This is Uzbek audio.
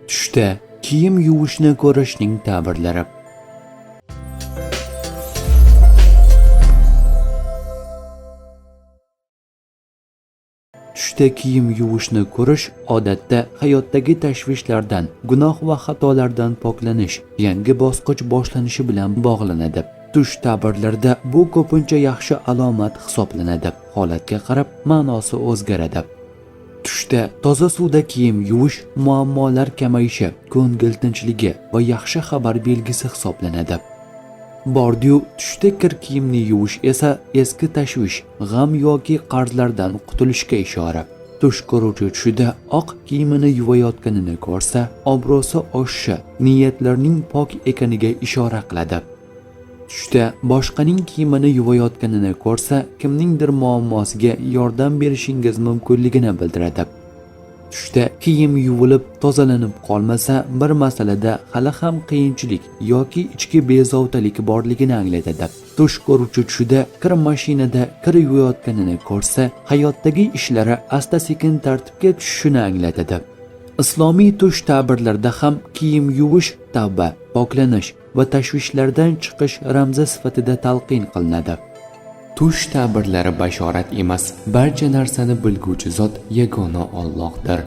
Tushda kiyim yuvishni ko'rishning ta'birlari. Tushda kiyim yuvishni ko'rish odatda hayotdagi tashvishlardan, gunoh va xatolardan poklanish, yangi bosqich boshlanishi bilan bog'lanadi. Tush ta'birlarida bu ko'pincha yaxshi alomat hisoblanadi. Holatga qarab ma'nosi o'zgaradi. Tushda toza suvda kiyim yuvish muammolar kamayishi, ko'ngil tinchligi va yaxshi xabar belgisi hisoblanadi. Bordiyu tushda kir kiyimni yuvish esa eski tashvish, g'am yoki qarzlardan qutulishga ishora. Tush ko'ruvchi tushida oq kiyimini yuvayotganini ko'rsa, obro'si oshishi, niyatlarning pok ekaniga ishora qiladi. Tushda boshqaning kiyimini yuvayotganini ko'rsa, kimningdir muammosiga yordam berishingiz mumkinligini bildiradi. Tushda kiyim yuvilib tozalanib qolmasa, bir masalada hali ham qiyinchilik yoki ichki bezovtalik borligini anglatadi. Tush ko'ruvchi tushida kir mashinada kir yuvayotganini ko'rsa, hayotdagi ishlari asta-sekin tartibga tushishini anglatadi. Islomiy tush ta'birlarida ham kiyim yuvish tavba, poklanish va tashvishlardan chiqish ramzi sifatida talqin qilinadi. Tush ta'birlari bashorat emas, barcha narsani bilguvchi zot yagona Allohdir.